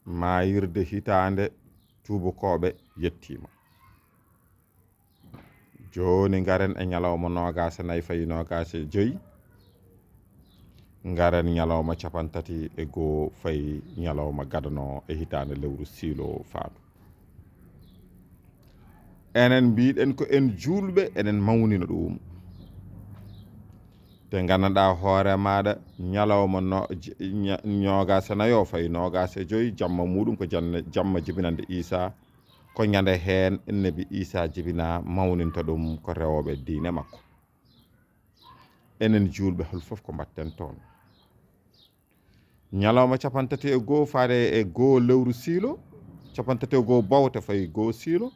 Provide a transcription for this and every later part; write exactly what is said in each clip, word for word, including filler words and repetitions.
maayirde hitaande tuubakooɓe yettiima. Jooni ngaren e ñalawma noogaas e nayi fayi noogaas e joyi. Ngaren ñalawma capantati e goo fayi ñalawma gadano e hitaande lewru siilo faandu. Enen mbiɗen ko en juulɓe, enen mawnina ɗum. Te nganndanɗaa hoore maaɗa ñalawma no, j-, ña-, noogaas e nayo fayi noogaas e joyi, jamma muɗum ko janne, jamma jibinande Iisaa. Ko ñande heen Annabi Iisaa jibinaa, mawninta ɗum ko rewooɓe diine makko. Enen juulɓe, hol fof ko mbaɗten toon. Ñalawma capantati e goo faade e goo lewru siilo, capantati e goo bawte fayi goo siilo,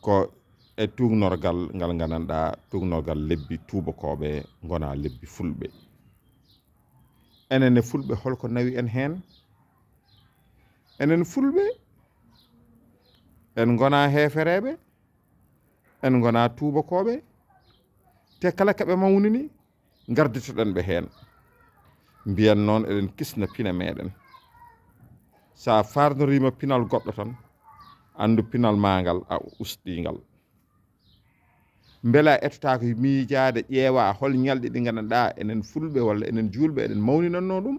ko e tuugnorgal ngal nganndanɗaa, tuugnorgal lebbi tuubakooɓe, ngonaa lebbi fulɓe. Enen e fulɓe, holko nawi en heen? Enen fulɓe, en ngonaa heefereeɓe, en ngonaa tuubakooɓe, te kala ka ɓe mawnini, ngarditoɗen ɓe heen. Mbiyen noon eɗen kisna pine meɗen. So a faarnoriima pinal goɗɗo tan, anndu pinal maa ngal a ustii ngal. Mbela a etotaako miijaade, ƴeewa hol ñalɗi ɗi nganndanɗaa enen fulɓe walla enen juulɓe eɗen mawninannoo ɗum?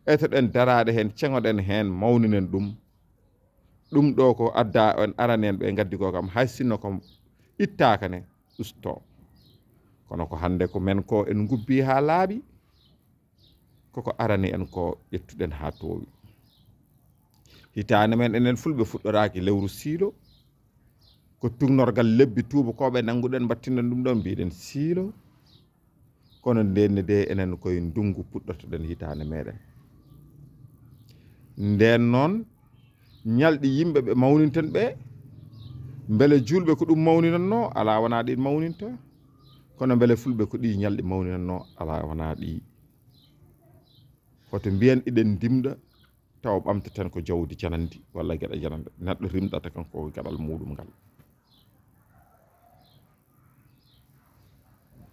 Etoɗen daraade heen, ceŋoɗen heen, mawninen ɗum. Ɗum ɗo ko adda en, arani en ɓe ngaddi ko kam, hay sinno ko ittaaka ne, ustoo. Kono ko hannde ko men ko en ngubbi haa laaɓi, koko arani en ko ƴettuɗen haa toowi. Hitaande men enen fulɓe fuɗɗoraaki lewru siilo, ko tuugnorgal lebbi tuubakooɓe nannguɗen mbattinden ɗum ɗon, mbiɗen siilo. Kono ndenne de enen koye ndunngu puɗɗotoɗen hitaande meɗen. Ndeen noon, ñalɗi yimɓe ɓe mawninten ɓe, mbele juulɓe ko ɗum mawninannoo? Alaa, wonaa ɗin mawninta. Kono mbele fulɓe ko ɗi ñalɗi mawninannoo? Alaa, wonaa ɗi. Hoto mbiyen iɗen ndimɗa, tawa ɓamtaten ko jawdi janandi walla geɗal janande. Neɗɗo rimɗata kan ko gaɗal muɗum ngal.